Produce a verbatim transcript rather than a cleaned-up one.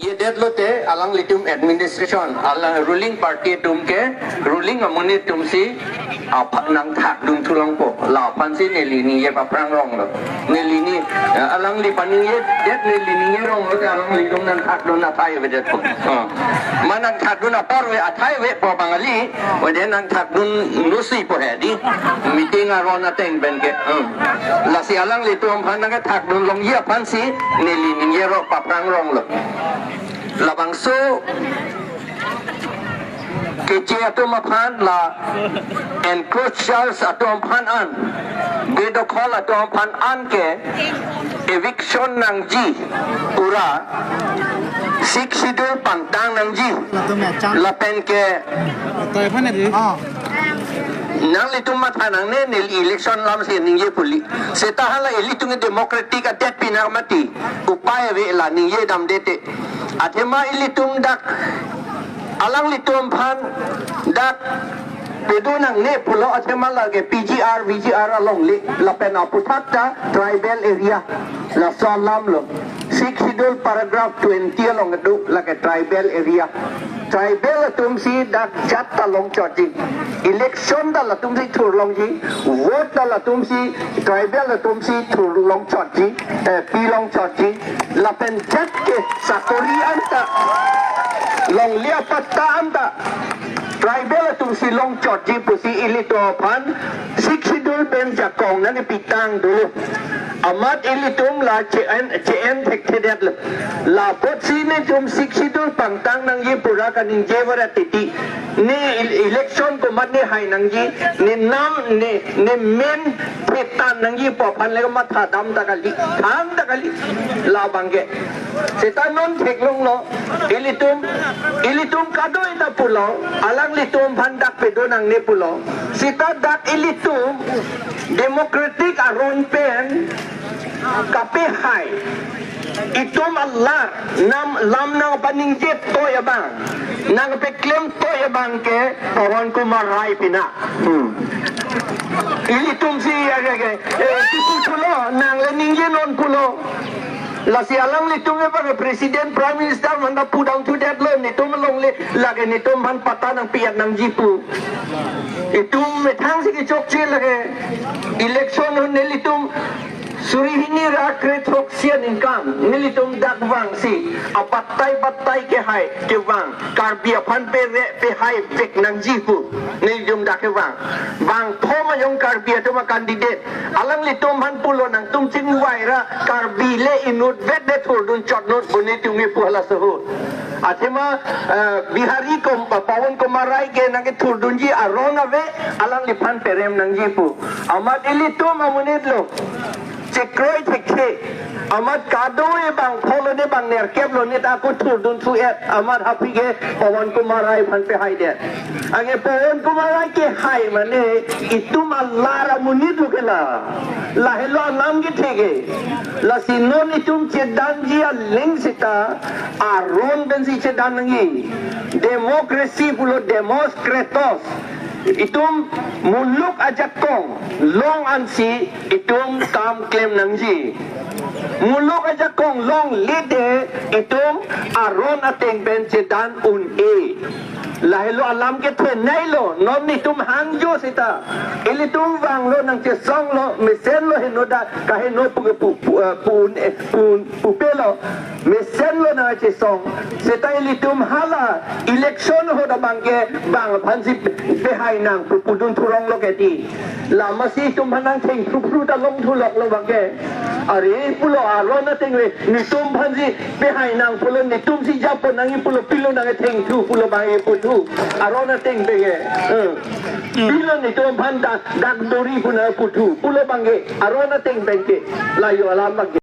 Yedet lote alanglitum administration, alang ruling party atum ke, ruling amonit atum si apa nangthakdun thulongpo. La aphan si neli ningje paphrang ronglo. Neli ni, eh, alangli paningjedet neli ningje ronglo te alanglitum nangthakdun athai avedetpo. Oh. Ma nangthakdun apor ave athai avepo bang kali, ave nangthakdun nusi po he di. Meeting aron ateng pen ke. Hmm. Lasi alanglitum aphan nangkethakdun longji aphan si neli ningje ro paphrang ronglo. Labangso keche atum aphan la encroachers atum aphan an, bedokhol atum aphan an ke eviction nangji pura Sixth Schedule pangtang nangji lapen ke nanglitum matha nangne neli election alam si ningje puli. Seta hala ilitum democratic adet pinak mati. Upai ave la ningje damde te. Athema ilitum dak alanglitum aphan dak pedun nangne pulo athema lake P G R, V G R alongle lapen aphuthak ta tribal area laso alam lo. Sixth Schedule paragraph twenty along do lake tribal area. Tribal atum si dak jat ta longchotji. Election ta latum si thurlongji. Vote ta latum si tribal atum si thurlongchotji. Eh, pilongchotji. Lapen jat ke sakori anta, longle apatta anta tribal atum si longchotji pusi ilitum aphan Sixth Schedule pen jakong nangkepitang dolo. Amat ilitum la che-en, che-en thekthedetlo. La apotsi netum Sixth Schedule pangtang nangji pura kaningje varet titi. Ne el-, election komat ne hai nangji, ne nam, ne, ne men thetan nangji pu aphan le matha dam ta kali, thang ta kali. Labang ke. Seta non theklonglo, ilitum, ilitum kadoi ta pulo, alanglitum aphan dak pedun nangne pulo. Seta dak ilitum democratic aron pen kapehai. Itum alar nam lam nangpaningje toi abang, nangpaklem toi abang ke Pawan Kumar Rai pina. Hmm. Ilitum si ya ke, ke, eh, kipu pulo, nang le ningje non pulo. Lasi alanglitum ke bang President, Prime Minister manda pudam thudetlo, netum alongle lake netum aphan patta nangpi-et nangji pu. Itum methang si kechokche lake election ho nelitum suri hini ra kre throksi aningkan nelitum dak vangsi apattai pattai kehai kevang Karbi aphan pere pehai vek nangji pu nelitum dak kevang. Bang pho ma jong Karbi atum a-candidate alanglitum aphan pulo nangtum chingvai ra Karbi le inutvet de thurdun chotnut pu netum kipu halaso ahut. Athema, eh, Bihari kom, Pawan Kumar Rai ke nangkethurdunji aron ave, alangliphan perem nangji pu. Amat ilitum amonit lo. Chekroi thekthe. Amat kadoi bang pho lone bang nerkep lone ta ako thurdun thu-et. Amat happy ke Pawan Kumar Rai aphan pehaidet. Anke Pawan Kumar Rai kehai mane itum alar amonit lo ke la. Lahelo anam kethe ke. Lasi non itum chedanji aling seta aron pensi chedan nangji. Democracy pulo demos kratos. Itum muluk ajakong long ansi itum kam klem nangji. Muluk ajakong longle te itum aron ateng pen chedan un-e. Lahelo alam kethenei lo, non netum hangjo seta. Ilitum vanglo nangchesonglo, mesenlo henoda, kaheno pu, pu, pu, eh, pu, eh, pu, pupe lo. Mesenlo nangchesong. Seta ilitum hala election ahut abang ke bang aphansi pehai nang pu pudun thuronglo ke ti. Lamasi itum aphan nangthengthu phru ta long thuloklo bang ke. Are pulo aron ateng ave, netum aphansi pehai nang pulo, netum si japo nangji pulo, pilo nangthengthu pulo bang eputhu. Aron ateng pen ke. Eh. Pilo netum aphan ta dak dori pu nangputhu pulo bang ke. Aron ateng pen ke. La yo alam bang ke.